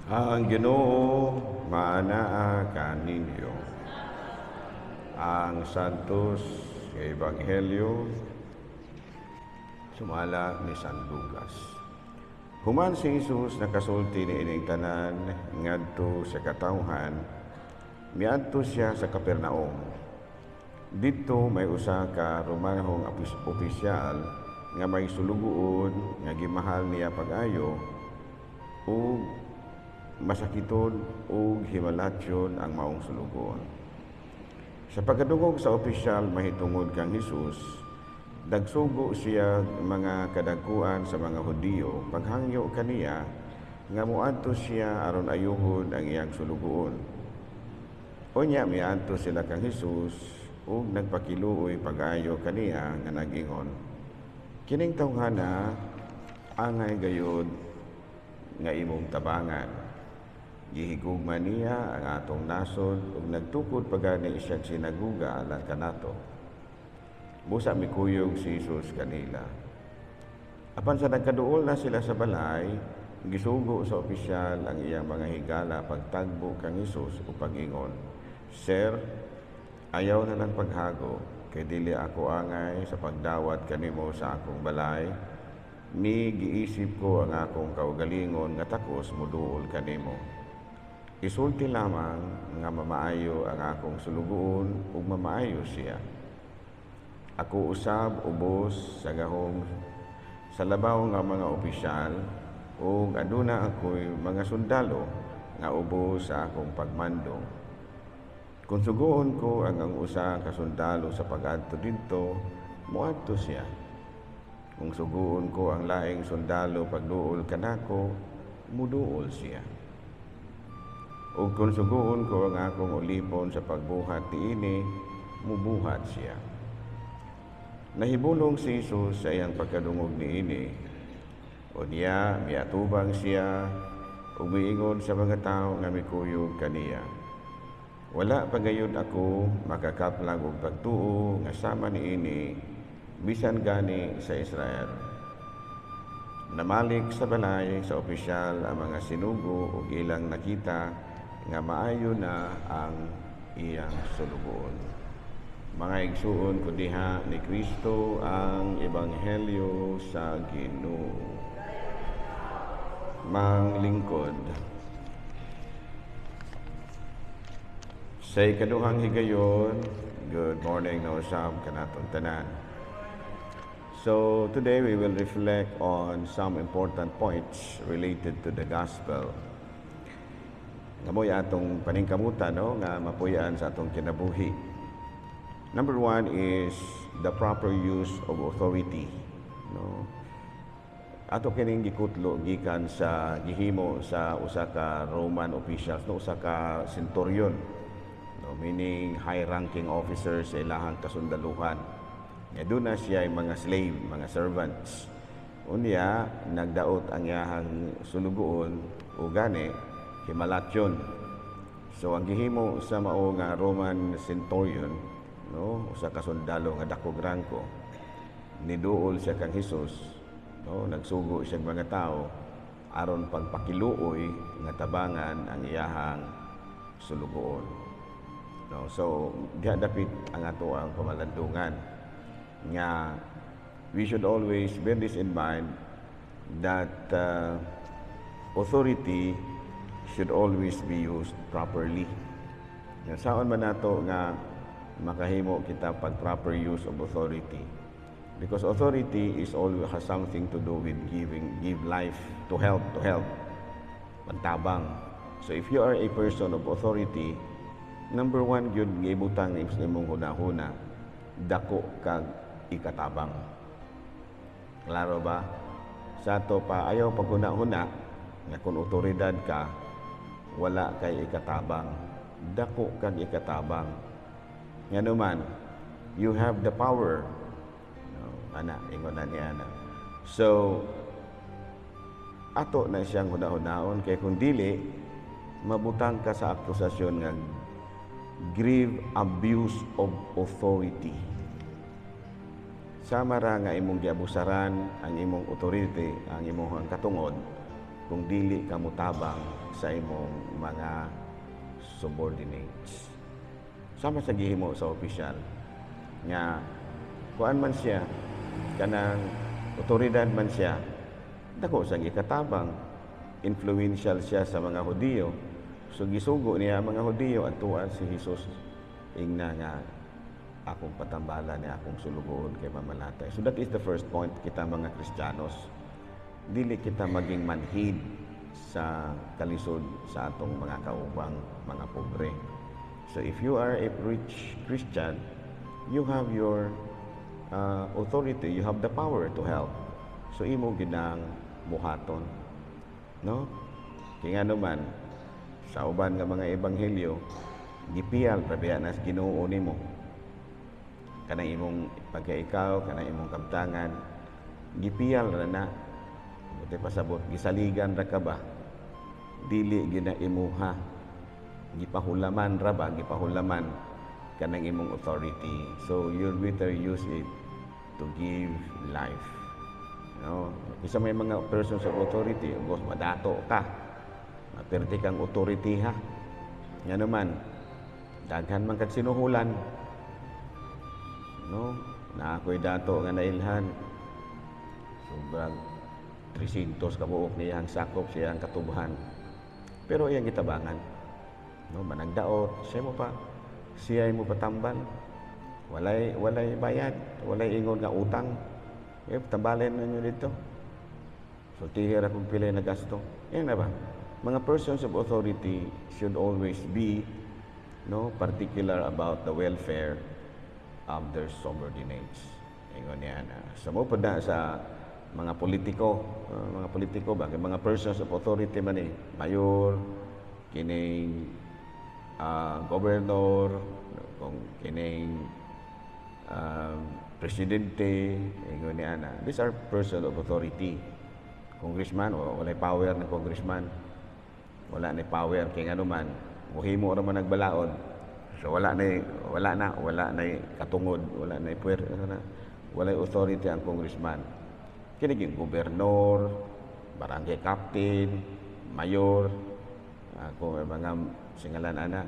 Ang Ginoo maanaa kaninyo. Ang Santos nga Ebanghelyo sumala ni San Lucas. Human si Jesus nakasulti ni ining tanan ngadto sa katawhan, miadto siya sa Capernaum. Didto may usa ka Romanhong opisyal nga may sulugoon nga gimahal niya pag-ayo ug masakiton ug himalatyon ang maong sulugoon. Sa pagkadungog sa opisyal mahitungod kang Hesus, nagsugo siya mga kadagkuan sa mga Hudiyo paghangyo kaniya nga moadto siya aron ayuhon ang iyang sulugoon. Unya miadto sila kang Hesus ug nagpakiluoy pag-ayo kaniya nga nag-ingon, "Kining tawhana angay gayod nga imong tabangan. Gihigugma niya ang atong nasod ug nagtukod pa gani siyang sinaguga alang kanato." Busa mikuyog si Jesus kanila. Apan sa nagkaduol na sila sa balay, gisugo sa opisyal ang iyang mga higala pagtagbo kang Hesus ug pag-ingon, "Sir, ayaw na lang paghago, kay dili ako angay sa pagdawat kanimo sa akong balay, ni giisip ko ang akong kaugalingon nga takos moduol kanimo. Isulti lamang nga mamaayo ang akong sulugoon ug mamaayo siya. Ako usab ubos sa gahom sa labaw nga mga opisyal ug aduna ako'y mga sundalo nga ubos sa akong pagmando. Kung sugoon ko ang usa ka sundalo sa pag-adto didto, moadto siya. Kung sugoon ko ang laing sundalo pagduol kanako, muduol siya. Ug kung sugoon ko ang akong ulipon sa pagbuhat niini, mubuhat siya." Nahibulong si Jesus sa iyang pagkadungog niini. Unya, miatubang siya ug miingon sa mga tawo nga mikuyog kaniya, "Wala pa gayud ako makakaplag og pagtuo nga sama niini bisan gani sa Israel." Namalik sa balay sa opisyal ang mga sinugo ug ilang nakita nga maayo na ang iyang sulugoon. Mga igsuon ko diha ni Kristo, ang ebanghelyo sa Ginoo. Manglingkod. Sa ikaduhang higayon, good morning na usab kanatong tanan. So today we will reflect on some important points related to the gospel. Nga mo'y atong paningkamutan, no, nga mapuy-an sa atong kinabuhi. Number one is the proper use of authority. No? Ato kining gikutlo gikan sa gihimo sa usa ka Roman officials, no, usa ka centurion, no, meaning high ranking officer sa ilahang kasundaluhan. Nga duna siya mga slave, mga servants. Unya nagdaot ang iyahang sulugoon o gani himalatyon. So ang gihimo sa mao nga Roman centurion, no, usa ka sundalo nga dakog rangko, niduol siya kang Hesus, no, nagsugo siya mga tao aron pagpakiluoy nga tabangan ang iyahang sulugoon. No, so diha dapit ang ato ang pamalandungan nga we should always bear this in mind that authority should always be used properly. Nga saon man nato nga makahimo kita pag proper use of authority? Because authority is always has something to do with giving, give life, to help, pantabang. So if you are a person of authority, number one gyud nga ibutang sa imong hunahuna, dako kag ikatabang. Klaro ba? Sa ato pa, ayaw paghuna-huna nga kung otoridad ka, wala kay ikatabang. Dako kag ikatabang. Nga naman, you have the power. No, ana, ingon na ni ana. So, ato na siyang huna-hunaon kay kung dili, mabutang ka sa akusasyon nga grave abuse of authority. Sama ra nga imong giabusaran ang imong authority, ang imong katungod. kung dili ka mutabang sa imong mga subordinates. Sama sa gihimo sa opisyal nga kuan man siya, kanang otoridad man siya, dako sa gikatabang, influential siya sa mga Hudiyo. So gisugo niya ang mga Hudiyo adtuan si Jesus, ingna nga akong patambala ni akong sulugoon kay mamalatay. So that is the first point. Kita mga Kristiyanos, dili kita maging manhid sa kalisod sa atong mga kaubang mga pobre. So if you are a rich Christian, you have your authority, you have the power to help. So imo ginang buhaton. No? Kaya nga naman, sa uban nga mga ebanghelyo, gipiyal ra biya nas Ginoo nimo. Kanang imong pagkaikaw, kanang imong kabtangan, gipiyal ra na. Buti pasabot, gisaligan ra ka ba? Dili gina imuha. Gipahulaman ra ba? Gipahulaman kanang imong authority. So you better use it to give life. No? Isa may mga persons of authority, ugos madato ka. Maperte kang authority ha. Nga naman, daghan man kag sinuhulan. No? Na ako'y dato nga nailhan. Sobrang 300 kabuok niyang sakop siyang katubhan. Pero iyang gitabangan. No, managdaot, siya mo patambal. Walay bayad, walay ingon nga utang. Eh, tambalin ninyo dito. Sultihi ra kung pila na gasto. Yan na ba? Mga persons of authority should always be, no, particular about the welfare of their subordinates. Ingon niya na. Sa mo pa na sa mga politiko ba, kay mga persons of authority man eh, mayor, kining governor, kung kining presidente, ingon niya na. These are person of authority. Congressman, walay power ng congressman. Wala na power kay ngano man, muhimo ra man nagbalaod. So wala na katungod, wala na puwer, ano na, walay authority ang congressman. Kini yung gobernador, barangay captain, mayor, kung may mga singalan ana,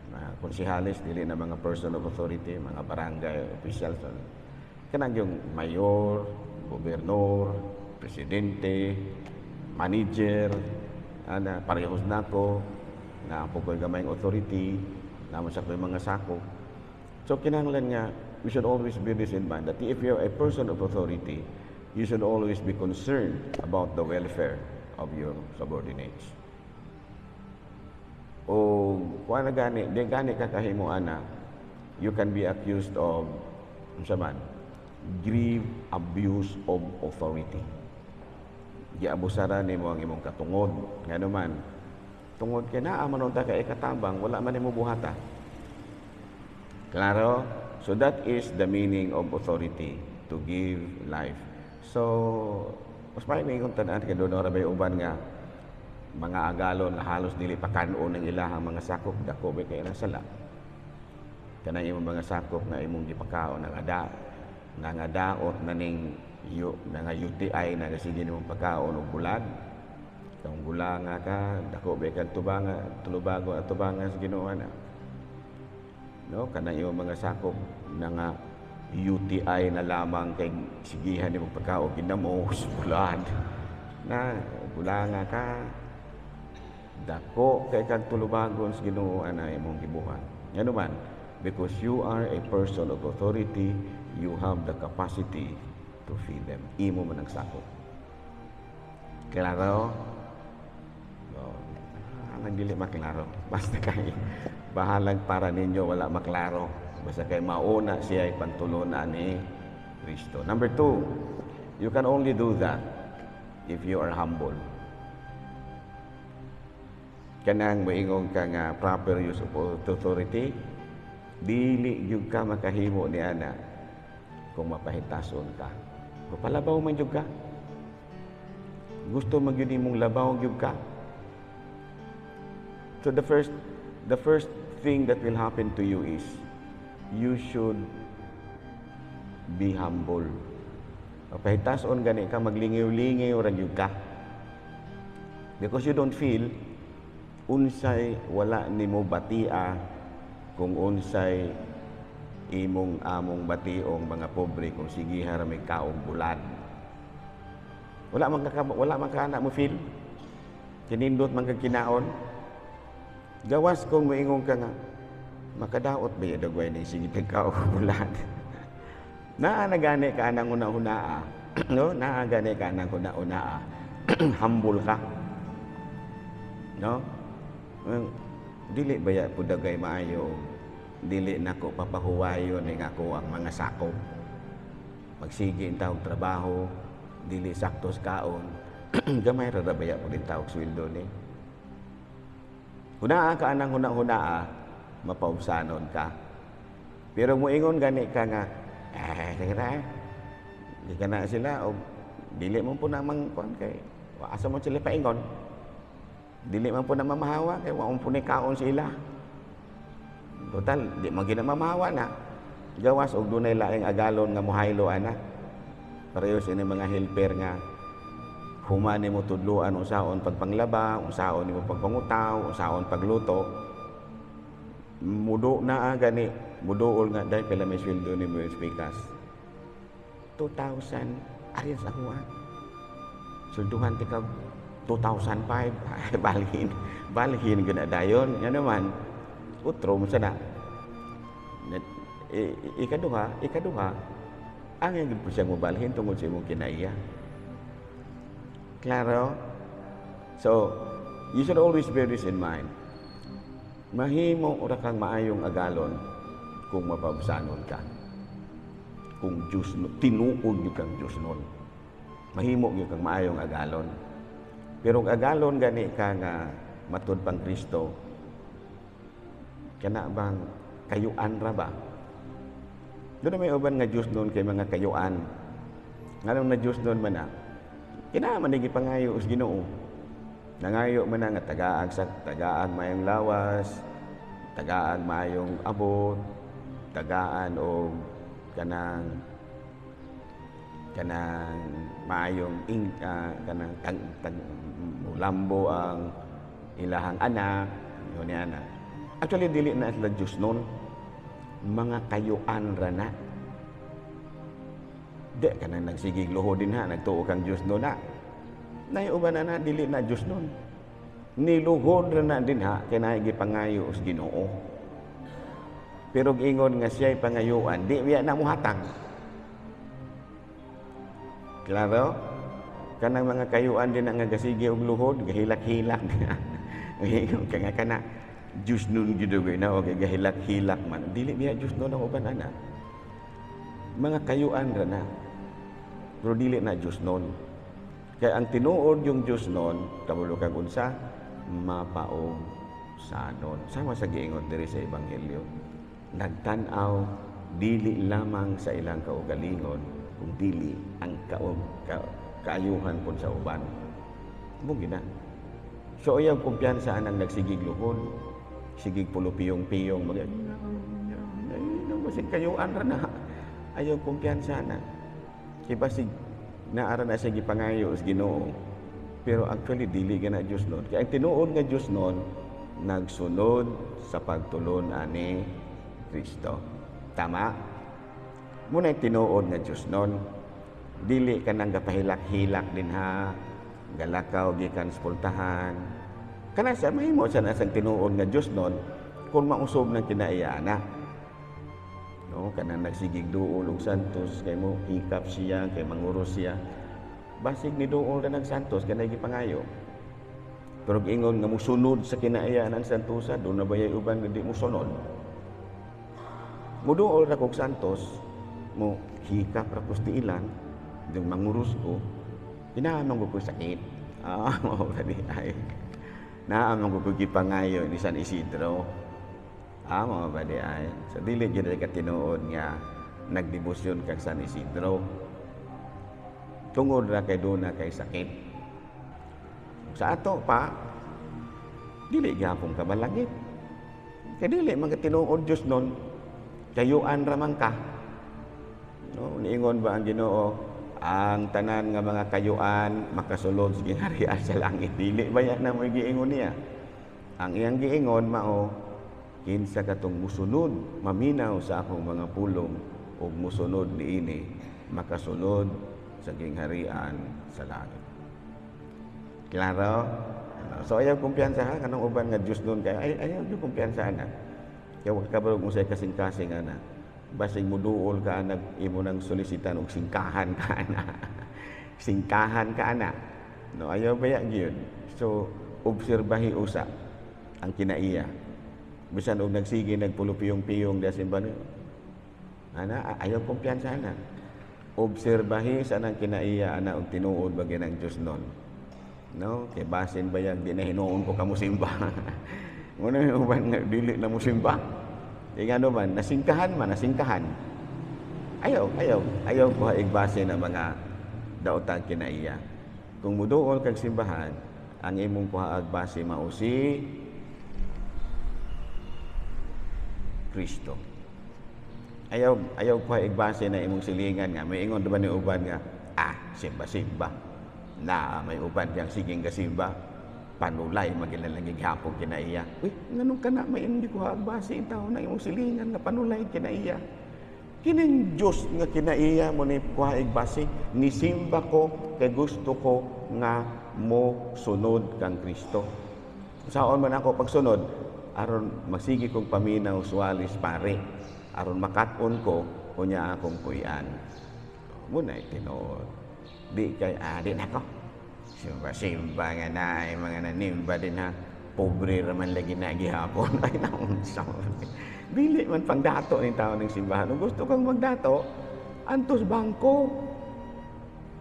mga konsehales, dili na mga person of authority, mga barangay officials. Ano. Kanang yung mayor, gobernador, presidente, manager, ana, parehos nako, na po ko'y gamayng authority, naman sa ko'y mga sako. So kinahanglan nga, we should always bear this in mind that if you're a person of authority, you should always be concerned about the welfare of your subordinates. O kuha na gani, di gani ka kahimo ana, you can be accused of unsa man, grave abuse of authority. Giabusaran nimo ang imong katungod. Ngano man, tungod kay naa man unta ka ikatabang, wala man nimo buhata. Klaro? So that is the meaning of authority, to give life. So, mas may ingon tan-an kay doon ra bay uban nga mga agalon nga halos dili pa kan-on ang ilahang mga sakop, dako ba kay sala. Kanang imong mga sakop nga imong gipakaon ang ada nangadaot na ning yu, nga UTI na sige nimong pagkaon og bulag. Kung gulanga ka, dako ba kag tubanga, tulubago at tubanga sa Ginoo na. No, kanang imong mga sakop na nga UTI na lamang kay sigihan nimong pagkaon ginamos bulan. Na gulanga ka, dako kay kag tulubagon sa Ginoo ana imong gibuhat. Ngano man, because you are a person of authority, you have the capacity to feed them. Imo man ang sakop. Klaro? No. Ang dili maklaro. Basta kay bahalag para ninyo wala maklaro. Basta kay mauna siya ay pantulunan ni Kristo. Number two, you can only do that if you are humble. Kanang moingon ka nga proper use of authority, dili gyud ka makahimo ni ana kung mapahitason ka. Palabaw man gyud ka. Gusto man gyud nimong labaw gyud ka. So the first thing that will happen to you is you should be humble. Pahitason gani ka, maglingiw-lingiw ra gyud ka. Because you don't feel unsay wala nimo batia kung unsay imong among bationg mga pobre kung sige ra may kaog bulad. Wala man ka na mo feel. Kinindot man kag kinaon. Gawas kung moingon ka nga makadaot ba dagway ni sige kaog bulad. Naa na gani ka anang una-unaa. No? Naa gani ka anang una-unaa. Humble ka. No? Well, dili baya pud dagay maayo, dili nako papahuwayon ning ako ang mga sakop. Magsige in tawag trabaho, dili sakto sa kaon. Gamay ra ra baya pud in tawag sweldo ni. Hunaa ka anang huna-hunaa, mapaubsanon ka. Pero moingon gani ka nga, eh, sige na eh. Di ka na sila, o dili mo po namang kuan kay, asa mo sila paingon. Dili man po na mamahawa, kay wa po ni kaon sila. Total, di man ginamamahawa na. Gawas og dunay laing agalon nga mohaylo ana. Parehas ini mga helper nga human nimo tudloan unsaon pagpanglaba, unsaon nimo pagpangutaw, unsaon pagluto. Mudo na gani, muduol nga dahil pila may sweldo ni mo pikas. 2,000 arias ako ah. Swelduhan ti ka 2,005. Balhin, balhin gud na dayon. Nga naman, utro mo sana. Ikaduha, ang gyud po siyang mobalhin tungod sa imong kinaiya. Klaro? So, you should always bear this in mind. Mahimo ora kang maayong agalon kung mapabsanon ka. Kung Diyos, tinuod gyud kang Diyos nun. Mahimo gyud kang maayong agalon. Pero kung agalon gani ka nga matud pang Kristo, kana bang kayuan ra ba? Doon na may uban nga Diyos noon kay mga kayuan. Nganong na Diyos noon man na, kina man ni gipangayo sa Ginoo. Nangayo man na nga tagaag sa tagaag maayong lawas, tagaag maayong abot, tagaan og kanang kanang maayong ing, kanang tag, tag, mulambo ang ilahang anak, yun ni anak. Actually dili na sila Diyos noon. Mga kayuan ra na. Di ka na nagsigig luho din ha, nagtuo kang Diyos noon na. Nay uban na na, dili na Diyos noon. Niluhod ra na din ha, kay naay gipangayo sa Ginoo. Pero ingon nga siya'y pangayuan, di biya na muhatag. Klaro? Kanang mga kayuan din nga gasige og luhod, gahilak-hilak. Ingon ka nga kana Diyos nun gyud na okay gahilak-hilak man. Dili biya Diyos nun ang uban ana. Mga kayuan ra na. Pero dili na Diyos nun. Kaya ang tinuod yung Diyos nun, kabulo kag unsa, mapaog sanon. Sama sa giingon diri sa Ebanghelyo. Nagtan-aw dili lamang sa ilang kaugalingon, kung dili ang kaayuhan pud sa uban. Mo gina. So ayaw kumpiyansa anang nagsigig luhod, sigig pulupiyong-piyong, mag ay, basig kayuan ra na. Ayaw kumpiyansa na. Kay basig naara na siya gipangayo sa Ginoo. Pero actually dili ga na Dios nun. Kaya ang tinuod nga Dios nun nagsunod sa pagtulon ani Kristo. Tama? Muna tinuod nga Dios nun. Dili ka nang gapahilak-hilak din ha. Galakaw gikan sa pultahan. Kana siya mahimo siya na sang tinuod nga Dios nun kung mausob ng kinaiya na. No, kanang nagsigig duol og santos kay mo hikap siya, kay manguros siya. Basig ni duol na ng santos kanay gipangayo. Pero ingon nga musunod sa kinaiya ng santosa, doon na ba uban nga di musunod? Muduol ra kog santos, mo hikap ra ko sa tiilan, yung manguros ko, pinaamang ko sakit. Ah, mao ba di ay. Naamang ko gipangayo ni San Isidro. Ah, mao ba di ay. So dili gyud ka tinuod nga nagdebosyon kag San Isidro. Tungod ra kay duna kay sakit. Sa ato pa, dili gyapon ka balangit. Kay dili man ka tinuod Dios nun, kayuan ra man ka. No, niingon ba ang Ginoo, Ang tanan nga mga kayuan makasulod sa gingharian sa langit. Dili ba yan na mo giingon niya? Ang iyang giingon mao, kinsa katong musunod, maminaw sa akong mga pulong ug musunod niini, makasulod sa gingharian sa langit. Klaro? Ano? So ayaw kumpiyansa ha, kanang uban nga Diyos nun kay ay ayaw gyud kumpiyansa ana. Kaya wag ka mo sa kasing-kasing ana. Basig muduol ka ana, imo nang solisitan og singkahan ka ana. Singkahan ka ana. No, ayaw baya gyud. So obserbahi usa ang kinaiya. Bisan og nagsige nagpulupiyong-piyong diya simbahan. Ana, ayaw kumpiyansa ana. Obserbahi sa nang kinaiya ana og tinuod ba ng Diyos nun. No, kay basin ba yan, di na hinuon ko kamo simba. Muna yung uban nga dili na mo simba. Kay ngano man, nasingkahan man, nasingkahan. Ayaw, ayaw, ayaw ko igbase na mga daotang kinaiya. Kung muduol kag simbahan, ang imong kuhaag base mao si Kristo. Ayaw, ayaw kuha igbase na imong silingan nga may ingon ba ni uban nga simba-simba. Na may uban yang siging gasimba, panulay magilalang gihapon kinaiya. Uy, nganong kana may hindi ko base itaw na imong silingan nga panulay kinaiya? Kining Dios nga kinaiya mo ni kuha base, nisimba ko kay gusto ko nga mo sunod kang Kristo. Saon man ako pagsunod? Aron magsige kong paminaw suwalis pare, aron makat-on ko unya akong puy-an. Muna tinuod. Di kay di nako. Simba-simba nga na ay mga nanimba din ha. Pobre raman lagi na gihapon. Ay naunsa. Dili man pangdato ni tao ng simbahan. Kung gusto kang magdato, antos bangko.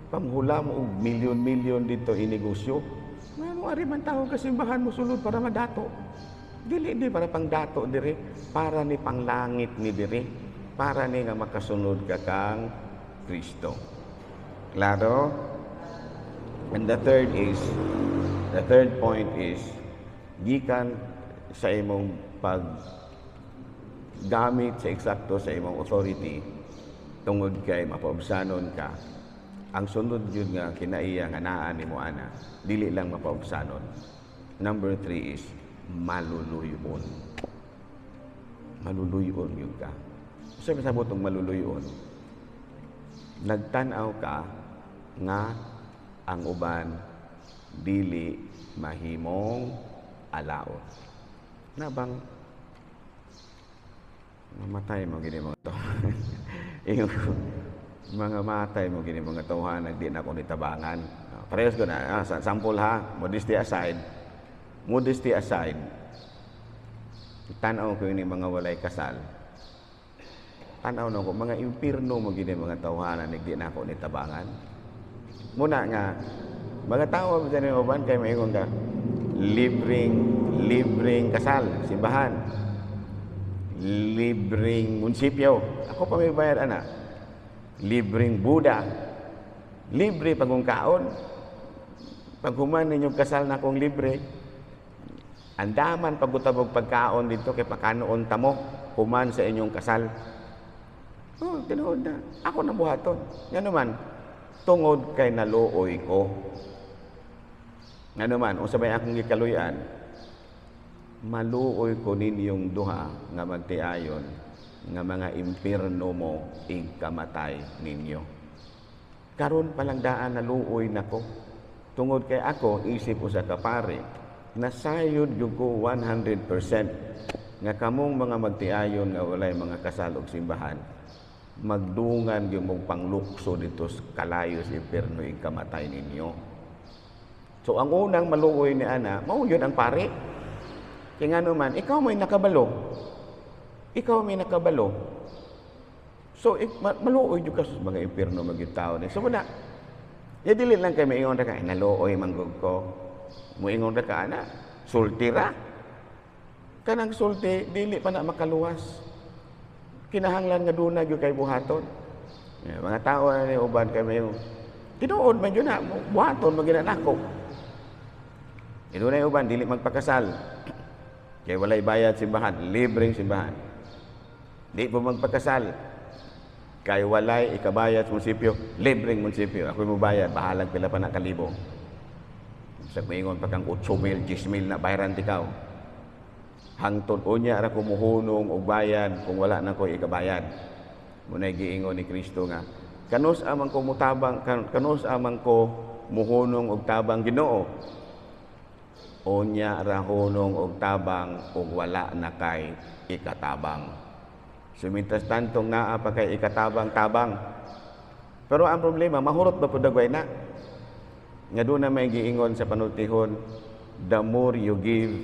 Panghula mo og milyon-milyon dito inegosyo. Ngano ari man tao ka simbahan mo sulod para madato? Dili di para pangdato diri, para ni panglangit ni diri, para ni nga makasunod ka kang Kristo. Klaro? And the third point is, gikan sa imong pag gamit sa eksakto sa imong authority, tungod kay mapaubsanon ka, ang sunod yun nga kinaiya nga naa nimo ana, dili lang mapaubsanon. Number three is maluluyon. Maluluyon yun ka. Sa sabot og maluluyon? Nagtan-aw ka nga ang uban dili mahimong alaot. Nabang mamatay mo gini mga to. Ingon ko, mga matay mo gini mga tawhan, di na ako nitabangan. Parehas ko na, sample ha, modesty aside. Modesty aside. Tanaw ko ini mga walay kasal. Tanaw na ko, mga impirno mo gini mga tawhanan, di na ako nitabangan. Muna nga, mga tao ba dyan uban kay maingon ka, libreng, libreng kasal, simbahan. Libreng munisipyo. Ako pa may bayad, ana. Libreng Buda. Libre pagong kaon. Paghuman ninyong kasal na akong libre. Andaman pagutabog pagkaon dito kay pakanoon tamo human sa inyong kasal. Oh, tinuod na. Ako na buhaton. Nga naman, tungod kay naluoy ko. Nga naman, unsa may akong gikaluyan, maluoy ko ninyong duha nga magtiayon nga mga impirno mo igkamatay ninyo. Karon palang daan naluoy nako. Tungod kay ako isip usa ka pare, nasayod gyud ko 100% nga kamong mga magtiayon nga walay mga kasal og simbahan, magdungan gyud mong panglukso dito sa kalayo sa impierno ikamatay ninyo. So ang unang maluoy ni ana, mao yun ang pare. Kaya nga naman, ikaw may nakabalo. Ikaw may nakabalo. So, maluoy jud ka sa mga impierno magyud tao ni. So, wala. Ya, dili lang kay maingon ra ka, ay, naluoy manggug ko. Muingon ra ka, ana, sulti ra. Kanang sulti, dili pa na makaluwas. Kinahanglan nga duna gyud kay buhaton. Ya, mga tao na ni uban kay may tinuod man jud na buhaton man gyud nako. Dunay uban dili magpakasal. Kay walay bayad simbahan, libreng simbahan. Di po magpakasal. Kay walay ikabayad sa munisipyo, libreng munisipyo. Ako mo bayad, bahalag pila pa na kalibo. Sa moingon pa kang 8 mil, 10 mil na bayaran tikaw. Hangtod unya ra ko muhunong og bayad kung wala na ko ikabayad. Munay giingon ni Kristo nga, kanus amang ko mutabang, kanus amang ko muhunong og tabang, Ginoo? Unya ra hunong og tabang ug wala na kay ikatabang. So mientras tantong naa pa kay ikatabang-tabang. Pero ang problema, mahurot ba pud dagway na? Nga doon na may giingon sa panultihon, "The more you give,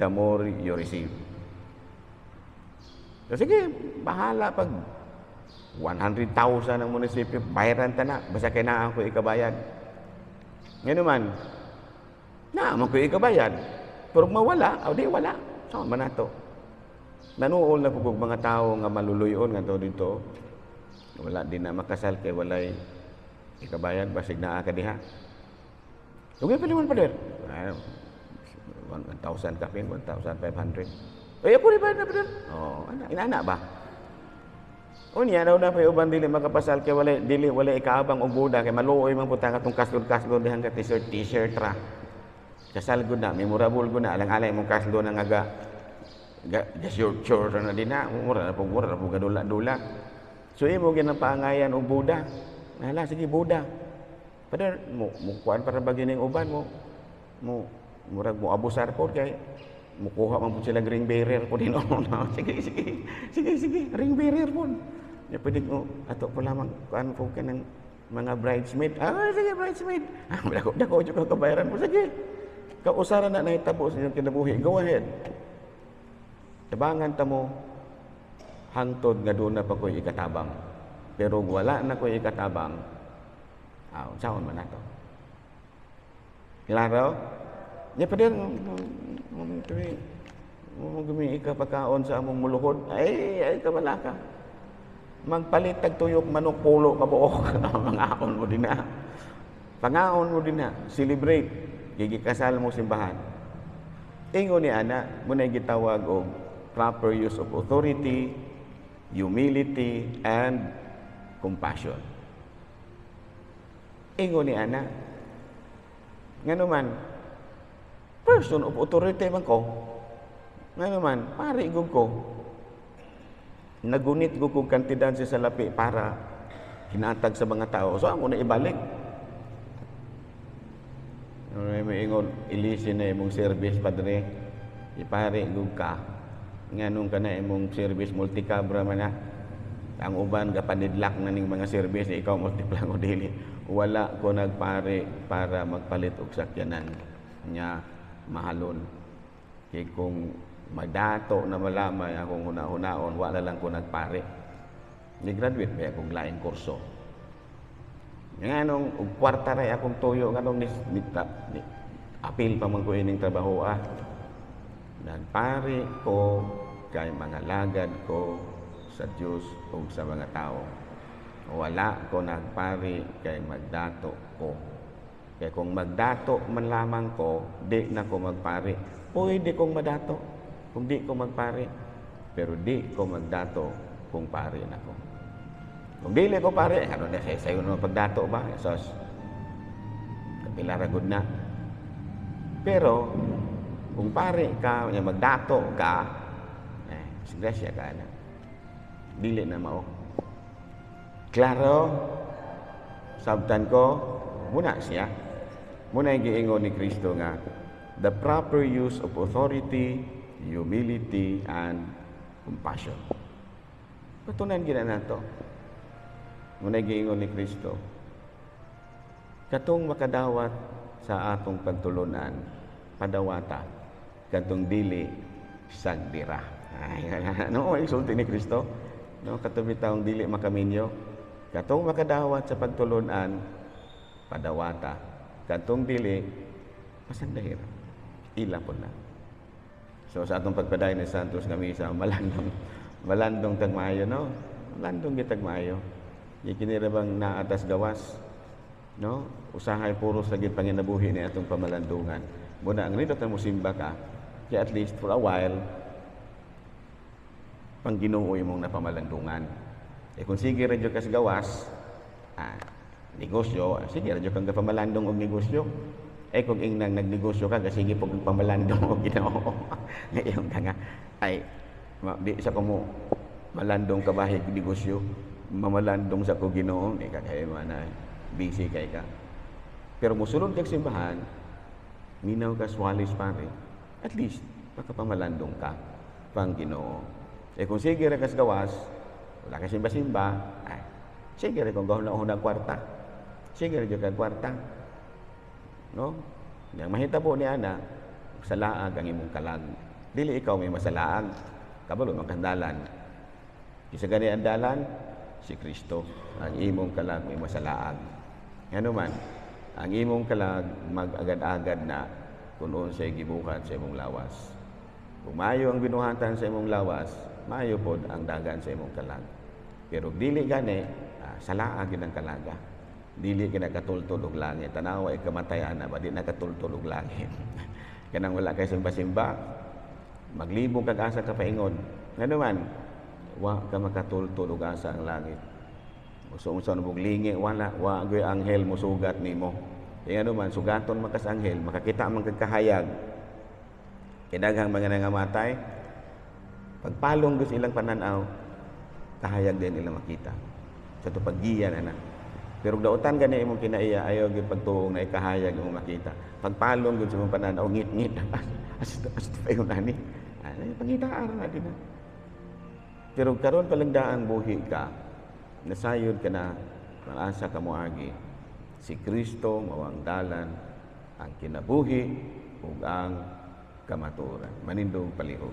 the more you receive." So sige, bahala pag 100,000 ang munisipyo, bayaran ta na, basta kay naa ko ikabayad. Ngayon naman, naa man ko ikabayad. Pero mawala, o di wala. So, man nato. Nanuol na po mga tao nga maluluyon nga to dito. Wala din na makasal kay walay ikabayad, basig naa ka diha. Tungay pa naman, pader. Ay, 1,000 kapin, 1,500. Ay, ako rin ba na, pader? Oh, ana, inana ba? Unya daw na pa uban dili makapasal kay wala dili wala ikaabang og boda, kay maluoy man pud ta katong kaslod-kaslod dihan ka t-shirt t-shirt ra. Kasal gud na, memorable gud na, alang-alay mong kaslo na nga ga ga, ga short short na din na, mura na po gadula-dula. So imo ginapaangayan og boda. Hala, sige, boda. Pader, mo mo kuan para ba gining uban mo mo murag mo abusar po kay mukuha man po sila ring bearer po din. No, sige sige sige sige, ring bearer po ya, pwede mo ato po lamang kuan po ka ng mga bridesmaid. Ah, sige, bridesmaid. Ah, dako dako jud ka kabayaran po. Sige, kausaran na nahitabo sa inyong kinabuhi, go ahead, tabangan ta mo hangtod nga doon na pa ko'y ikatabang. Pero wala na ko'y ikatabang, ah, unsaon man nato? Klaro? Ya, pa din mo gumi ka pagkaon sa among muluhod. Ay, ay kabala ka. Magpalit tag tuyok manok, pulo ka buok. Mangaon mo din na. Pangaon mo din na. Celebrate. Gigikasal mo simbahan. Ingon ni ana, muna gitawag og proper use of authority, humility, and compassion. Ingon ni ana. Ngano man, person of authority man ko. Ngano man, pari gud ko. Nagunit gud kog kantidad sa salapi para hinatag sa mga tao. So ako na ibalik. Ano may ingon, ilisin na imong service, padre. Ipari gud ka. Nganong ka na imong service multicab ra man na. Ang uban gapanidlak na ning mga service, ikaw multiplan o dili. Wala ko nagpare para magpalit og sakyanan nya mahalon. Kay kung madato na malamay akong huna-hunaon, wala lang ko nagpare. Ni-graduate ba akong laing kurso. Nganong og kwarta ray akong tuyo, nganong ni apil pa man ko ining trabaho ah. Nagpari ko kay mga lagad ko sa Dios ug sa mga tao. Wala ko nagpari kay magdato ko. Kay kung magdato man lamang ko, di na ko magpari. Pwede kong madato kung di ko magpari. Pero di ko magdato kung pari na ko. Kung dili ko pari, ano na sayo sayo naman pagdato ba? Sos, kapila ra gud na. Pero, kung pari ka, nya magdato ka, eh, disgrasya ka na. Dili na mao. Klaro? Sabtan ko, muna siya. Muna yung giingon ni Kristo nga, the proper use of authority, humility, and compassion. Patunan gina nato. Muna yung giingon ni Kristo, katong makadawat sa atong pagtulunan, padawata, katong dili, sagdira. Ay, no, ang sulti ni Kristo. No, katong bitawng dili makaminyo. Katong makadawat sa pagtulunan, padawata. Katong dili, pasagdahira. Ila po na. So sa atong pagpadayon ni Santos nga misa, malandong, malandong tag maayo, no? Malandong gitag maayo. Di kini ra bang naatas gawas, no? Usahay puros lagi panginabuhi ni atong pamalandungan. Muna ang nindot na mosimba ka, kaya at least for a while, pang Ginoo imong napamalandungan. Eh kung sige ra jud kas gawas, negosyo, sige ra jud kang pamalandong og negosyo. Eh kung ingnang nagnegosyo ka, sige po kang pamalandong og Ginoo. Ngayon ka nga, ay, di sa ko mo malandong kabahig negosyo, mamalandong sa ko Ginoo, di ka kay mana, busy kay ka. Pero musulod kag simbahan, minaw ka swalis pare, at least makapamalandong ka pang Ginoo. Eh kung sige ra kas gawas, wala ka simba-simba, ay, sige ra kung gahuna-huna kwarta. Sige ra jud kag kwarta. No? Yang mahitabo ni ana, salaag ang imong kalag. Dili ikaw may masalaag, kabalo man kang dalan. Kinsa gani ang dalan? Si Kristo. Ang imong kalag may masalaag. Ngano man, ang imong kalag mag-agad-agad na kung unsay gibuhat sa imong lawas. Kung maayo ang binuhatan sa imong lawas, maayo pod ang dagan sa imong kalag. Pero dili gani, salaag gid ang kalaga. Dili ka nakatultol og langit. Tanawa ikamatay ana ba di nakatultol og langit. Kanang wala kay simba-simba, maglibog kag asa ka paingon. Ngano man, wa ka makatultol og asa ang langit. Muso unsa nabog lingi, wala, wa gyud anghel musugat nimo. Kaya ngano man, sugaton man kas anghel, makakita man kag kahayag. Kay daghang mga nangamatay, pagpalong gyud sa ilang pananaw, kahayag din ilang makita. Sa to paggiya na na. Pero dautan gani imong kinaiya, ayaw gyud pagtuong na ikahayag imong makita. Pagpalong gyud sa imong pananaw, ngit-ngit. As pa yung ani. Ay, pangitaan na din na. Pero karon pa lang daang buhi ka, nasayod ka na, maasa ka moagi. Si Kristo mao ang dalan, ang kinabuhi ug ang kamatuoran. Manindog palihog.